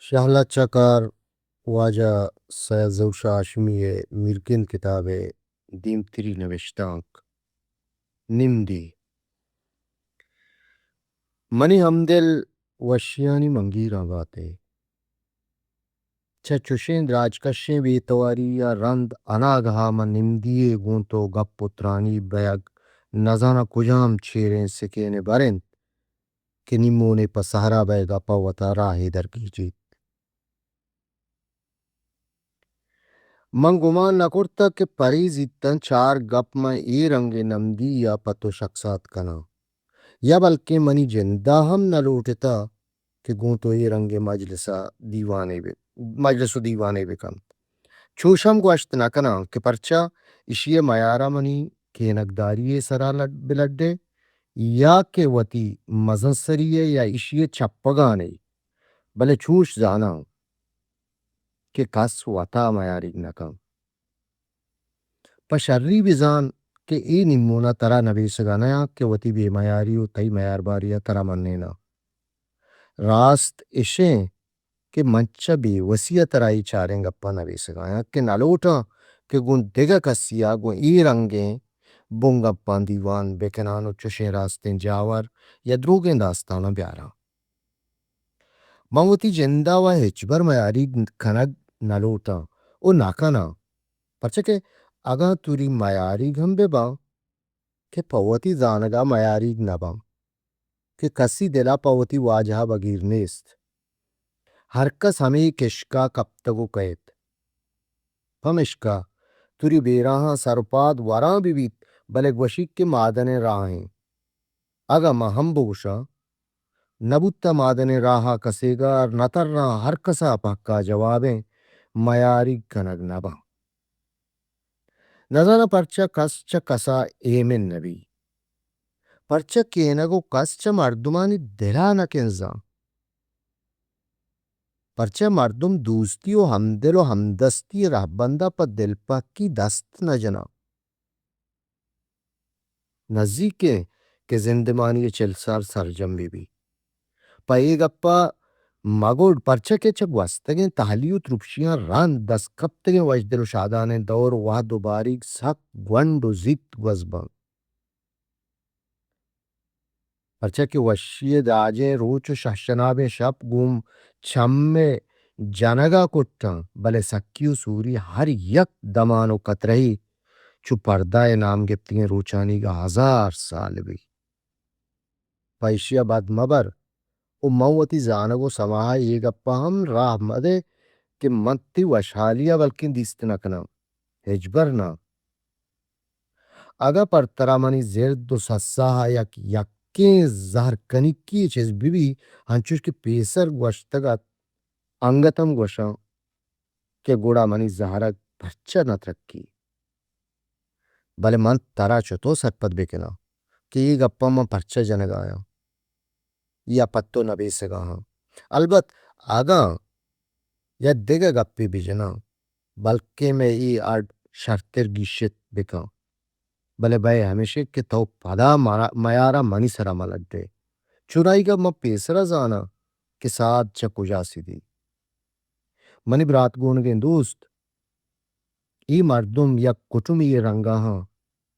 شہلا چکار واجہ سید ظہور شاہ ہاشمی ءِ میرگند کتاب ءِ دیمتری نبشتانک نمدی۔ منی ہمدل وشیانی منگیراں بات ئے۔ چہ چشیں دراجکشیں بے تواری ءَ رند اناگہ ءَ من نمدی ءَ گوں تو گپ ءُ ترانی بئیگ نزاناں کجام چیریں سکین ءَ بر اِنت کہ نی مونے پہ سہرا بئیگ ءَ پہ وتا راہے درگیجیت۔ من گمان نہ کرتگ کہ پریزیت تاں چار گپ من اے رنگیں نمدی ءَ پہ تو شکسات کناں۔ یا بلکیں منی جند ءَ ہم نہ لوٹتہ کہ گوں تو اے رنگیں مجلس ءَ دیوانے بہ، مجلس ءُ دیوانے بہ کنت۔ چوش ہم گوشت نہ کناں کہ پرچا ایشی ءِ میار ءَ منی کینگداری ءِ سرا لڈ، بہ لڈے یا کہ وتی مزن سری ءِ یا ایشی ءِ چپگانے، بلے چوش زاناں کہ کس وتا میاریگ نہ کنت۔ پہ شری بزان کہ اے نیمون ءَ ترا نبیسگ ءَ نیاں کہ وتی بے میاری ءُ تئی میارباری ءَ ترا منیناں۔ راست اشیں کہ من چہ بے وسی ءَ ترا اے چاریں گپاں نبیسگ ءَ آں کہ نہ لوٹاں کہ گوں دگہ کسی ءَ گوں اے رنگیں بنگپاں دیوان بکناں ءُ چشیں راستیں جاور یا دروگیں داستاناں بیاراں۔ من وتی جند ءَ وَ ہچبر میاریگ کنگ نہ لوٹاں ءُ نہ کناں، پرچا کہ اگاں توری میاریگ ہم بہ باں کہ پہ وتی زانگ ءَ میاریگ نہ باں کہ کسی دل ءَ پہ وتی واجہ ءَ بگیر نیست۔ ہر کس ہمے کشک ءَ کپتگ ءُ کئیت۔ پمشکا توری بیراہاں سر ءُ پاد وراں بہ بیت، بلے گوشیت کہ مادنیں راہ ایں۔ اگاں من ہم بگوشاں، نہ بوتہ مادنیں راہ ءَ کسے گار نہ تراں، ہر کس ءَ پہکا جوابیں، میاریگ کنگ نہ باں۔ نزاناں پرچا کس چہ کس ءَ ایمن نہ بی۔ پرچا کینگ ءُ کس چہ مردمانی دل ءَ نہ کنزاں۔ پرچا مردم دوستی ءُ ہمدل ءُ ہمدستی ءِ رہبند ءَ پہ دلپہکی دست نہ جناں۔ نزیک ایں کہ زندمانی ءِ چل سال سرجم بہ بی۔ پہ اے گپ ءَ مگوڈ، پرچا کہ چہ گوستگیں تہلی ءُ ترپشیاں رند دست کپتگیں وشدل ءُ شادانیں دور ءُ وہد ءُ باریگ سک گونڈ ءُ زیت گوز بنت۔ پرچا کہ وشی ءِ دراجیں روچ ءُ شہشنابیں شپ گوں چم ءِ جنگ ءَ کٹاں، بلے سکی ءُ سوری ہر یک دمان ءُ کترہے چو پردہ ءِ نام گپتگیں روچانیگ ءَ ہزار سال بی۔ پہ ایشی ءَ بد مبر ءُ من وتی زانگ ءُ سما ءَ اے گپ ءَ ہم راہ مدئے کہ من تئی وشحالی ءَ بلکیں دیست نہ کناں، ہچبر نہ۔ اگاں پر ترا منی زرد ءُ سسا ءَ یک یکیں زہر کنیکی چیز بہ بی، انچوش کہ پیسر گوشتگ ات، انگت ہم گوشاں کہ گڑا منی زہرگ پرچا نہ ترکی؟ بلے من ترا چتو سرپد بہ کناں کہ اے گپاں من پرچا جنگ ءَ آں یا پہ تو نبیسگ ءَ آں؟ البت اگاں یک دگہ گپے بہ جناں، بلکیں مئے اے اڈ شرتر گیشت بہ کن۔ بلے بئے ہمیش انت کہ تو پدا مارا، میار ءَ منی سرا مہ لڈئے۔ چونائیگ ءَ من پیسرا زاناں کہ ساد چہ کجا سدی۔ منی برات گونگیں دوست، اے مردم یک کٹمے ءِ رنگ ءَ آں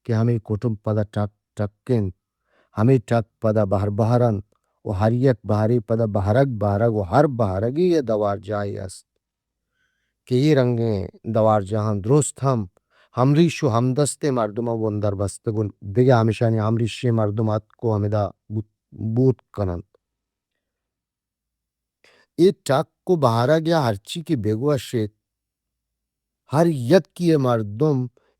کہ ہمے کٹم پدا ٹک ٹک انت، ہمے ٹک پدا بہر بہر انت ءُ ہر یک بہرے پدا بہرگ بہرگ ءُ ہر بہرگے ءِ دوارجاہے است کہ اے رنگیں دوارجاہاں درست ہم ہمریش ءُ ہمدستیں مردماں بندر بستگ ءُ دگہ ہمیشانی ہمریشیں مردم اتک ءُ ہمدا بوت، بوت کن انت۔ اے ٹک ءُ بہرگ یا ہرچی کہ بگوش ایت، ہر یکے ءِ مردم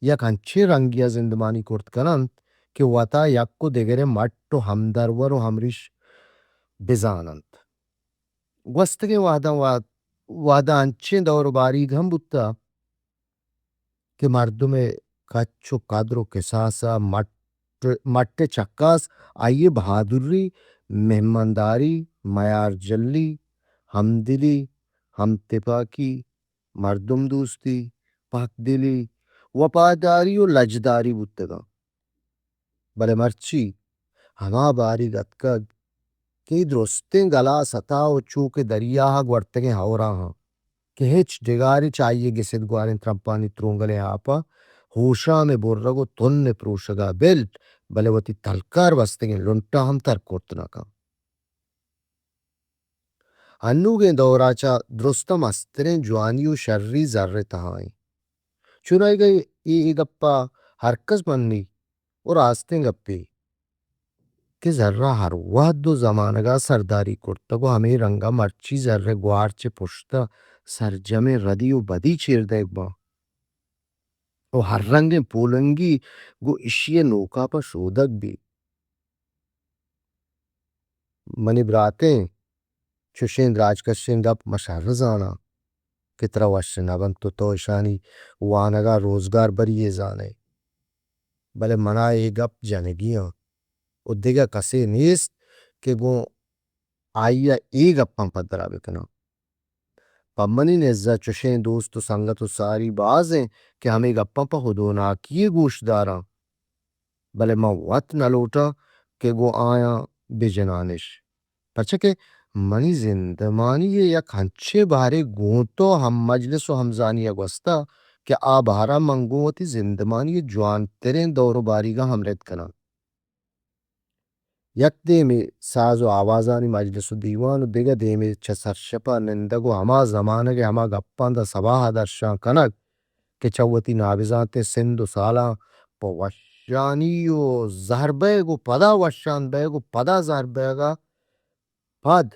یک انچیں رنگے ءَ زندمانی کرت کن انت کہ وتا یک ءُ دگرے مٹ ءُ ہمدرور ءُ ہمریش بزان انت۔ گوستگیں وہداں وہد، وہداں انچیں دور ءُ باریگ ہم بوتہ کہ مردم ءِ کچ ءُ قدر ءُ کساس ءَ مٹ، مٹ ءِ چکاس آئی ءِ بہادری، مہمانداری، میارجلی، ہمدلی، ہمتپاکی، مردم دوستی، پاکدلی، وپاداری ءُ لجداری بوتگ انت۔ بلے مرچی ہما باریگ اتکگ اے درستیں گلاس اتا و چو کہ دریا ء گورتگیں ہوراہاں کہ ہچ ڈگارے چہ آئی ء گسد گواریں ترمپانی ترونگلیں آپ ء ہوشام ء برگ و تن ء پروشگ ء بل، بلے وتی تلکار بستگیں لنٹاں ہم تر کرت نہ کن۔ انوگیں دور ء چہ درستاں مستریں جوانی و شری زر ء تہا ایں۔ چونائیگا اے، اے گپ ء ہرکس منی و راستیں گپے کہ زر ء ہر وہد و زمانگ ء سرداری کرتگ و ہمے رنگ ء مرچی زر ء گوارچ ء پشت ء سرجمیں ردی و بدی چیر دئیگ باں و ہر رنگیں پولنگی گوں ایشی ء نوکاپ ء شودگ بیت۔ منی براتیں، چشیں دراجکشیں گپ من شر زاناں کہ ترا وش نہ بنت و تو اشانی وانگ ء روزگار بری یے زان ئے، بلے منا اے گپ جنگی آں و دگہ کسے نیست کہ گوں آئی ء اے گپاں پدرا بکناں۔ پہ منی نز ء چشیں دوست و سنگت و ساری باز انت کہ ہمے گپاں پہ ہدوناکی ء گوش داراں، بلے من وت نہ لوٹاں کہ گوں آیاں بہ جنانش، پرچا کہ منی زندمانی ء یک انچیں بہرے گوں تو ہم مجلس و ہمزانی ء گوستہ کہ آ بہر ء من گوں وتی زندمانی ء جوانتریں دور و باریگاں ہم رد کناں۔ یک دیمے ساز و آوازانی مجلس و دیوان و دگہ دیمے چہ سرشپ ء نندگ و ہما زمانگ ء ہما گپاں داں سباہ ء درشان کنگ کہ چہ وتی نابزانتیں سند و سالاں پہ وشانی و زہر بئیگ و پدا وشان بئیگ و پدا زہر بئیگ ء پد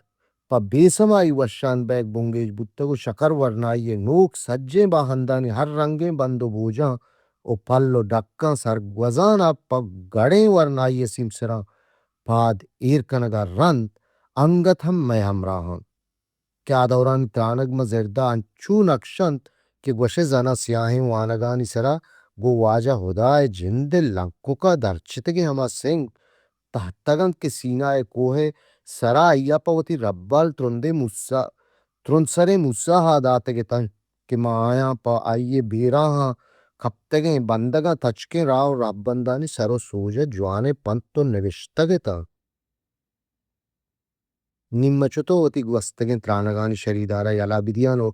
پہ بے سمائی وشان بئیگ بنگیج بوتگ و شکر ورنائی ء نوک سجیں باہندانی ہر رنگیں بند و بوجاں و پل و ڈکاں سرگوزان ء پہ گڑیں ورنائی ء سیمسراں پاد ایر کنگ ء رند انگت ہم مئے ہمراہ انت کہ آ دورانی ترانگ ماں زرد ء انچو نکش انت کہ گوشئے زنا سیاہیں وانگانی سرا گوں واجہ ہدا ء جند ء لنکک ء درچتگیں ہما سنگ تہتگ انت کہ سینا ء کوہ ء سرا آئی ء پہ وتی ربال ترندیں موسا، ترندسریں موسا ہا داتگ اتنت کہ ما آیاں پہ آئی ء بیراہاں کپتگیں بندگاں تچکیں راہ و رہبندانی سر و سوج ء جوانیں پنت و نبشتگ اتاں۔ نی من چتو وتی گوستگیں ترانگانی شریدار ء یلہ بدیاں و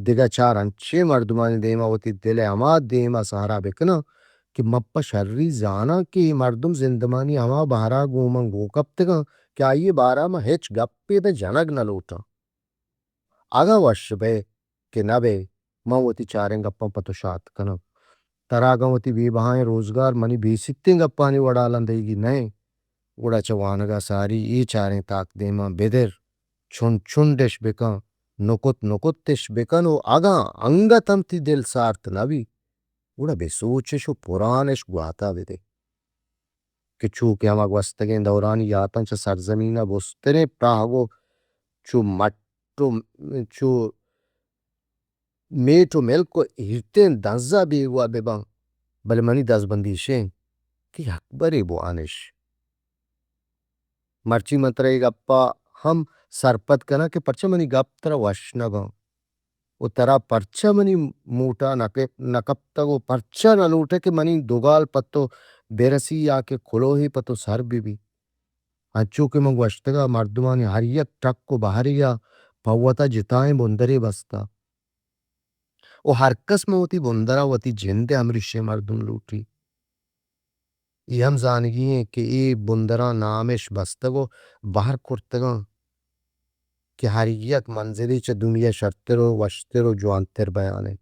دگہ چار انچیں مردمانی دیم ء وتی دل ء ہما دیم ء سہرا بکناں کہ من پہ شری زاناں کہ اے مردم زندمانی ہما بہرا گوں من گون کپتگاں کہ آئی ء بارا من ہچ گپے داں جنگ نہ لوٹاں۔ اگاں وش بئے کہ نہ بئے، من وتی چاریں گپاں پہ تو شات کناں۔ ترا اگاں وتی بے بہائیں روزگار منی بے سیتیں گپانی وڑا الم دئیگی نہ انت، گڑا چہ وانگ ء ساری اے چاریں تاک دیما بدر، چنڈ چنڈ اش بکن، نکت نکت اش بکن و اگاں انگت ہم تئی دل سارت نہ بیت، گڑا بہ سوچ اش و پران اش گواتا بدے۔ کہ چو کہ ہما گوستگیں دورانی یاتاں چہ سرزمین ء بستریں پراہگ و چو مٹ و چو میٹ و ملک و ہیرتیں دنزا بیگواہ بہ باں، بلے منی دزبندی اش انت کہ یکبرے بوان اش۔ مرچی من ترا اے گپا ہم سرپد کناں کہ پرچا منی گپ ترا وش نہ باں۔ و ترا پرچا منی موٹا نہ ک-، نہ کپتگ و پرچا نہ لوٹئے کہ منی دوگال پہ تو برسی یا کہ کلوہے پہ تو سر بہ بی؟ انچو کہ من گوشتگ ء مردمانی ہر یک ٹک و بہرے ء پہ وتا جتائیں بندرے بستہ و ہرکس من وتی بندر ء وتی جند ء ہمریشیں مردم لوٹی۔ اے ہم زانگی انت کہ اے بندراں نام اش بستگ و بہر کرتگاں کہ ہر یک منزلے چہ دومی ء شرتر و وشتر و جوانتر بیان انت،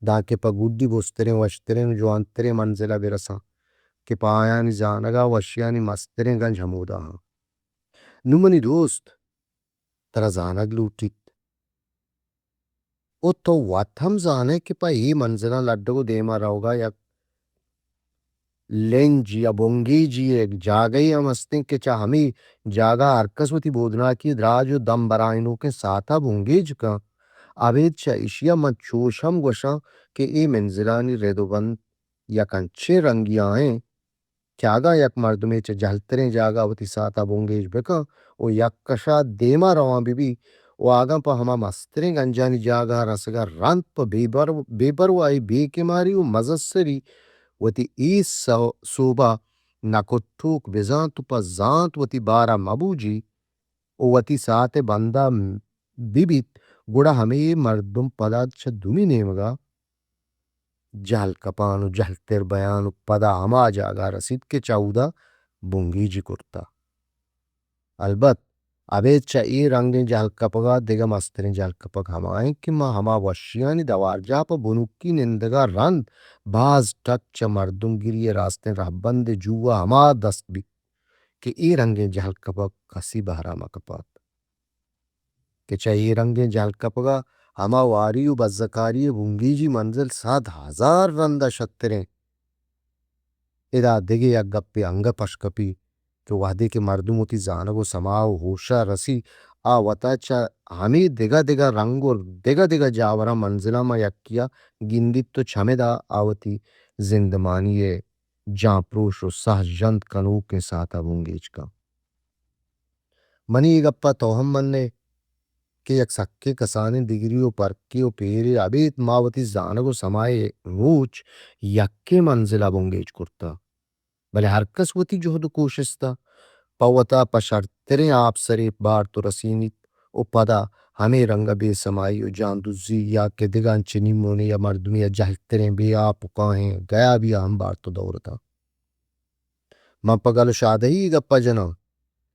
دانکہ پہ گڈی بزتریں وشتریں و جوانتریں منزل ء برساں کہ پہ آیانی زانگ ء وشیانی مستریں گنج ہمودا انت۔ نوں منی دوست، ترا زانگ لوٹیت۔ و تو وت ہم زانئے کہ پہ اے منزلاں لڈگ و دیما روگا یک لنج یا بنگیجی ء یک جاگہے ہم استیں کہ چہ ہمے جاگہ ہرکس وتی بودناکی دراج و دم برائینوکیں ساعتا بنگیج کن۔ ابید چہ ایشیا من چوش ہم گوشاں کہ اے منزلانی رد و بند یک انچیں رنگیا انت کہ اگاں یک مردمے چہ جہلتریں جاگہ ء وتی ساعت ء بنگیج بہ کن و یک کش ء دیما روان بہ بی و اگاں پہ ہما مستریں گنجانی جاگہ ء رسگ ء رند پہ بے بر-، بے پرواہی، بے کماری و مزسری وتی اے سو-، سوب ء نکٹوک بزانت و پہ زانت وتی بار ء مہ بوجی، و وتی ساعت ء بندا بہ بیت، گڑا ہمے مردم پدا چہ دومی نیمگا جہل کپان و جہلتر بیان و پدا ہما جاگہ رسیت کہ چہ اودا بنگیجی کرتہ۔ البت ابید چہ اے رنگیں جہل کپگا دگہ مستریں جہل کپگ ہما انت کہ ما ہما وشیانی دوارجاہ پہ بنکی نندگا رند باز ٹک چہ مردمگری ء راستیں رہبند ء جوا ہما دست بیت کہ اے رنگیں جہل کپگ کسی بہرا مہ کپات۔ کہ چہ اے رنگیں جہل کپگا ہما واری و بزکاری ء بنگیجی منزل صد ہزار رندا شتریں۔ ادا دگہ یک گپے انگہ پش کپی کہ وہدے کہ مردم وتی زانگ و سما و ہوشا رسی، آ وتا چہ ہمے دگہ دگہ رنگ و دگہ دگہ جاوراں منزلاں ما یکیا گندیت و چمدا آ وتی زندمانی ء جانپروش و سہ ژند کنوکیں ساعتا بنگیج کن۔ منی اے گپا تو ہم منئے کہ یک سکیں کسانیں دگری و پرکے و پیرے ابید ما وتی زانگ و سمائے روچ یکیں منزلا بنگیج کرتہ، بلے ہر کس وتی جہد و کوشستا پہ وتا پہ شرتریں آپسرے بارت و رسینیت و پدا ہمے رنگا بے سمائی و جاندزی یا کہ دگہ انچیں نیمونے یا مردمے یا جہلتریں بے آپ و کاہیں گیابیا ہم بارت و دورتاں۔ من پہ گل و شادہی اے گپا جناں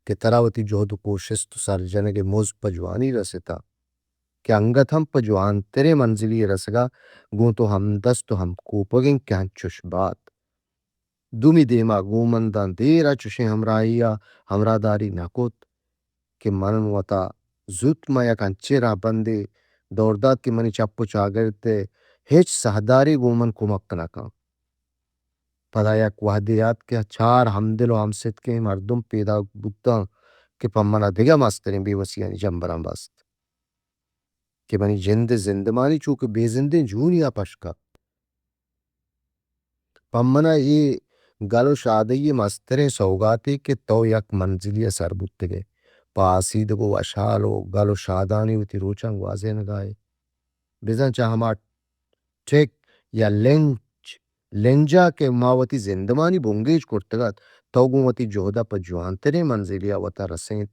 کہ ترا وتی جہد و کوشست و سرجنگ ء مزد پہ جوانی رستہ کہ انگت ہم پہ جوانتریں منزلی ء رسگا گوں تو ہمدست و ہمکوپگ انت کہ انچش بات۔ دومی دیما گوں من داں دیر ء چشیں ہمراہی ء ہمراہداری نہ کت کہ من وتا زوت ماں یک انچیں رہبندے دور دات کہ منی چپ و چاگرد ء ہچ ساہدارے گوں من کمک نہ کنت۔ پدا یک وہدے آت کہ چار ہمدل و ہمستکیں مردم پیداک بوتاں کہ پہ من ء دگہ مستریں بے وسیانی جمبراں بست کہ منی جند ء زندمانی چو کہ بے زندیں جونی ء پش کپت۔ پہ من ء اے گل و شادہی ء مستریں سوگاتے کہ تو یک منزلی ء سر بوتگ ئے، پہ آسیدگ و وشحال و گل و شادانی وتی روچاں گوازینگ ء ئے۔ بزاں چہ ہما ٹک یا لنج، لنجا کہ ما وتی زندمانی بنگیج کرتگ ات، تو گوں وتی جہدا پہ جوانتریں منزلیا وتا رسینت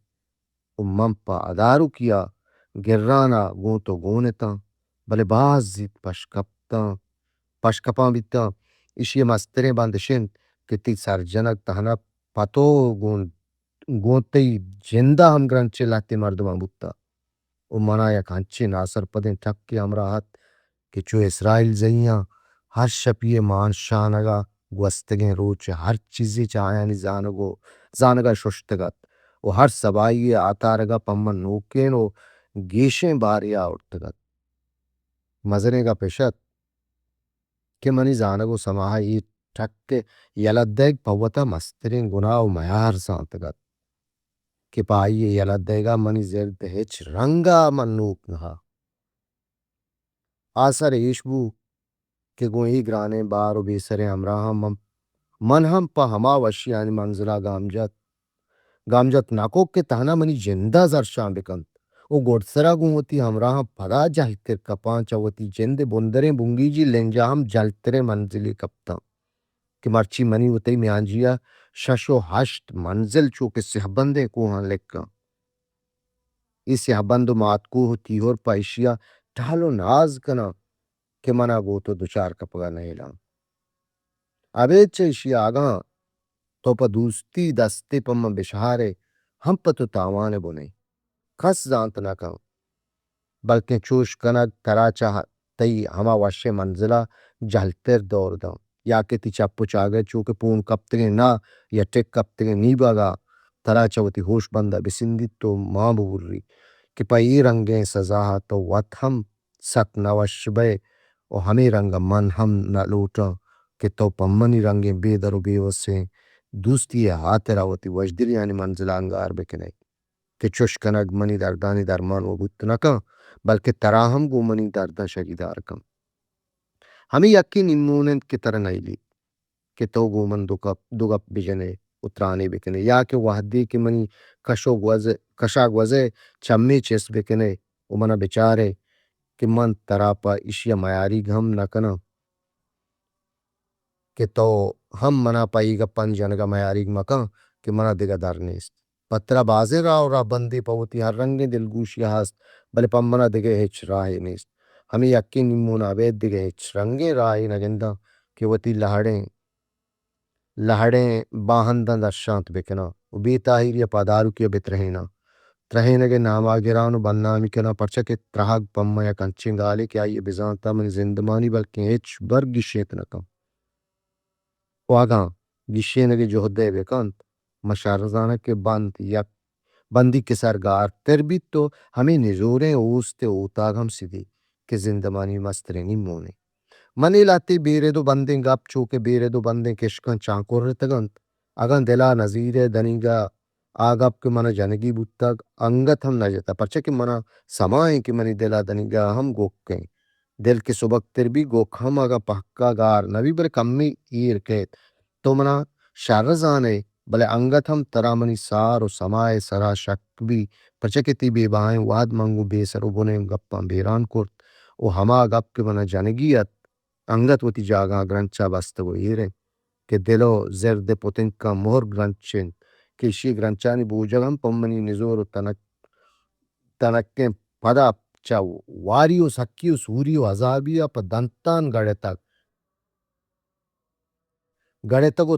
و من پہ اداروکیا گرانا گوں تو گون اتاں، بلے باز زیت پشکپتاں، پشکپاں بیتاں۔ ایشی ء مستریں بند اش انت کہ تئی سرجنگ تہنا پہ تو گوں، گوں تئی جندا ہم گرنچیں لہتیں مردماں بوتہ۔ و منا یک انچیں ناسرپدیں ٹکے ہمراہ ات کہ چو اسرائیل زئیاں ہر شپی ء مانشانگ ء گوستگیں روچ ء ہر چیزے چہ آیانی زانگ و زانگ ء ششتگ ات و ہر سباہی ء آتارگ ء پہ من نوکین و گیشیں بارے ء آورتگ ات۔ مزنیں گپ اش ات کہ منی زانگ و سماہ ء اے ٹک ء یلہ دئیگ پہ وتا مستریں گناہ و میار زانتگ ات کہ پہ آئی ء یلہ دئیگ ء منی زرد ہچ رنگ ء من نوک نہ ات۔ آسر ایش بو کہ گوں اے گرانیں بار و بے سریں ہمراہاں من، من ہم پہ ہما وشیانی منزلا گام جت۔ گام جت نہ کت کہ تہنا منی جندا زرشان بکنت و گڈسرا گوں وتی ہمراہاں پدا جہلتر کپاں، چہ وتی جندئے بندریں بنگیجی لنجا ہم جہلتریں منزلے کپتاں کہ مرچی منی و تئی میانجیا شش و ہشت منزل چو کہ سیہبندیں کوہاں لکاں۔ اے سیاہ بند و ماتکوہ و تیہور پہ ایشی ء ٹہل و ناز کناں کہ منا گوں تو دچار کپگ ء نئیلاں۔ ابید چہ ایشی ء اگاں تو پہ دوستی دستے پہ من بشہارئے، ہم پہ تو تاوان ء بنئے۔ کس زانت نہ کن، بلکیں چوش کنگ ترا چہ تئی ہما وشیں منزل ء جہلتر دور داں۔ یا کہ تئی چپ و چاگرد چو کہ پون کپتگیں ناہ یا ٹک کپتگیں نیبگ ء ترا چہ وتی ہوش بند ء بسندیت و مان ببری کہ پہ اے رنگیں سزا ء تو وت ہم سک نہ وش بئے و ہمے رنگ ء من ہم نہ لوٹاں کہ تو پہ منی رنگیں بے در و بے وسیں دوستی ء ہاترا وتی وشدلیانی منزل ء انگار بکنئے۔ کہ چش کنگ منی دردانی درمان و بوت نہ کن، بلکہ ترا ہم گوں منی درداں شریدار کن۔ ہمے یکیں نیمون انت کہ ترا نئیلیت کہ تو گوں من دو کپ، دو گپ بجنئے و ترانے بکنئے، یا کہ وہدے کہ منی کش و گوز، کشا گوزئے چمے چست بکنئے و منا بچارئے کہ من ترا پہ ایشیا میاریگ ہم نہ کناں۔ کہ تو ہم منا پہ اے گپانی جنگا میاریگ مکن کہ منا دگہ در نیست۔ پہ ترا بازیں راہ ءُ راہبندے پہ وتی ہر رنگیں دلگوشی ءَ ہست، بلے پہ من ءَ دگہ ہچ راہے نیست۔ ہمے یکیں نیمون ءَ ابید دگہ ہچ رنگیں راہے نہ گنداں کہ وتی لہڑیں، لہڑیں باہنداں درشانت بکناں ءُ بے تاہیری ءَ پاداروکی ءَ بترہیناں۔ ترہینگ ءِ نام ءَ گراں ءُ بدنامی کناں، پرچا کہ ترہگ پہ من یک انچیں گالے کہ آئی ءِ بزانت ءَ منی زندمانی بلکیں ہچبر گیشینت نہ کنت۔ ءُ اگاں گیشینگ ءِ جہد ءَ بہ کنت، من شر زاناں کہ بند یک بندیک ءِ سر گارتر بیت ءُ ہمے نزوریں اوست ءِ اوتاگ ہم سدی کہ زندمانی مستریں نیمونے۔ من اے لہتے بے رد ءُ بندیں گپ، چو کہ بے رد ءُ بندیں کشکاں چانکرتگ انت، اگاں دل ءَ نزیر ءِ دنیگا آ گپ کہ من ءَ جنگی بوتگ، انگت ہم نہ جتگ، پرچا کہ من ءَ سما ایں کہ منی دل ءِ دنیگا ہم گوک ایں۔ دل کہ سبکتر بی، گوک ہم اگاں پہکا گار نہ بی، بلے کمے ایر کیت۔ تو من ءَ شر زان ئے، بلے انگت ہم ترا منی سار ءُ سما ءِ سرا شک بی، پرچا کہ تئی بے بہائیں وہد من گوں بے سر ءُ بنیں گپاں بیران کرت ءُ ہما گپ کہ من ءَ جنگی ات، انگت وتی جاگہاں گرنچ ءَ بستگ ءُ ایر انت کہ دل ءُ زرد ءِ پتنکاں مہر گرنچ انت کہ ایشی ءِ گرنچانی بوجگ ہم پہ منی نزور ءُ تنک، تنکیں پد ءَ چہ واری ءُ سکی ءُ سوری ءُ عذابی ءَ پہ دنتان گڑتگ، گڑتگ ءُ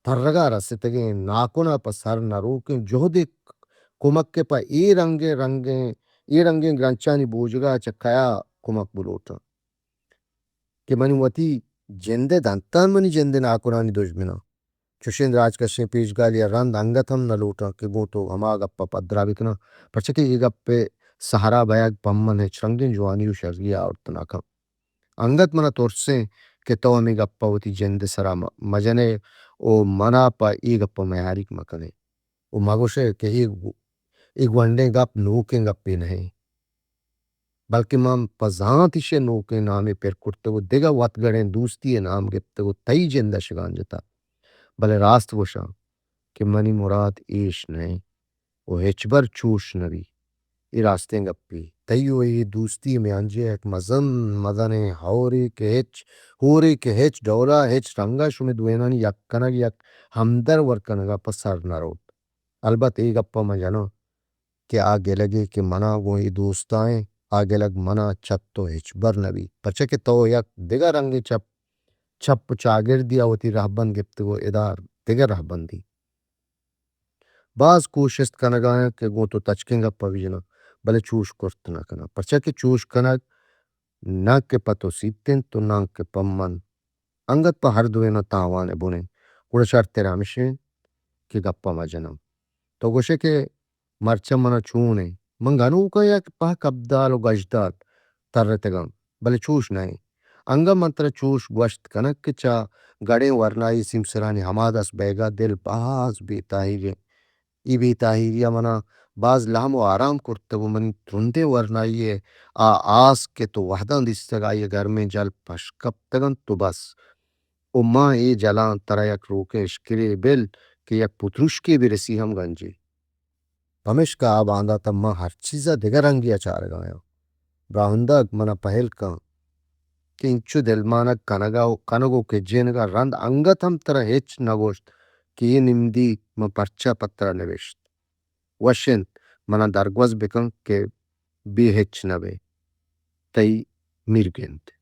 ترگ ءَ رستگیں ناکن ءَ پہ سر نہ روکیں جہدے کمک ءَ پہ اے رنگیں، رنگیں، اے رنگیں گرنچانی بوجگ ءَ چہ کیا کمک بلوٹاں؟ کہ منی وتی جند ءِ دنتان منی جند ءِ ناکنانی دژمناں۔ چشیں دراجکشیں پیشگالی ءَ رند انگت ہم نہ لوٹاں کہ گوں تو ہما گپ ءَ پدرا بکناں، پرچا کہ اے گپ ءِ سہرا بئیگ پہ من ہچ رنگیں جوانی ءُ شری ءَ آورت نہ کنت۔ انگت من ءَ ترس ایں کہ تو ہمے گپ ءَ وتی جند ءِ سرا م-، مجن ئے ءُ من ءَ پہ اے گپ ءَ میاریگ مکن ئے ءُ مگوش ئے کہ اے گو-، اے گونڈیں گپ نوکیں گپے نہ انت۔ بلکیں من پہ زانت ایشی ءَ نوکیں نامے پر کرتگ ءُ دگہ وتگڑیں دوستی ءِ نام گپتگ ءُ تئی جند ءَ شگان جتگ۔ بلے راست گوشاں کہ منی مراد ایش نہ انت ءُ ہچبر چوش نہ بی۔ اے راستیں گپے۔ تئی ءُ اے دوستی ءِ میانجی ءَ یک مزن مزنیں ہورے کہ ہچ، ہورے کہ ہچ ڈول ءَ، ہچ رنگ ءَ شمے دوئینانی یک کنگ، یک ہمدرور کنگ ءَ پہ سر نہ روت۔ البت اے گپ ءَ من جناں کہ آ گلگے کہ من ءَ گوں اے دوست ءَ انت، آ گلگ من ءَ چہ تو ہچبر نہ بیت، پرچا کہ تو یک دگہ رنگیں چپ، چپ ءُ چاگردے ءَ وتی رہبند گپتگ ءُ ادا دگہ رہبندے۔ باز کوشست کنگ ءَ آں کہ گوں تو تچکیں گپ ءَ بجناں، بلے چوش کرت نہ کناں، پرچا کہ چوش کنگ ناں کہ پہ تو سیت انت ءُ ناں کہ پہ من۔ انگت پہ ہر دوئیناں تاوان ءِ بن انت۔ گڑا شرتر ہمیش انت کہ گپ ءَ مہ جناں۔ تو گوش ئے کہ مرچاں من ءَ چون انت؟ من گنوکاں یک پہک ابدال ءُ گژدال ترتگاں، بلے چوش نہ انت۔ انگت من ترا چوش گوشت کنگ کہ چہ گڑیں ورنائی سیمسرانی ہما دست بئیگ ءَ دل باز بے تاہیر انت۔ اے بے تاہیری ءَ من ءَ باز لہم ءُ آرام کرتگ ءُ منی ترندیں ورنائی ءِ آ آس کہ تو وہداں دیستگ، آئی ءِ گرمیں جل پش کپتگ انت ءُ بس۔ ءُ من اے جلاں ترا یک روکیں اشکرے بل کہ یک پتروشکے بہ رسی ہم گنجے۔ پمیشکا آ باندات ءَ من ہر چیز ءَ دگہ رنگے ءَ چارگ ءَ آں۔ براہندگ من ءَ پہل کن کہ انچو دلمانگ کنگ ءَ ءُ کنگ ءُ کجینگ ءَ رند انگت ہم ترا ہچ نہ گوشت کہ اے نمدی من پرچا پہ ترا نبشت۔ وش انت، من ءَ درگوز بکن کہ بے ہچ نہ بئے۔ تئی میرگند۔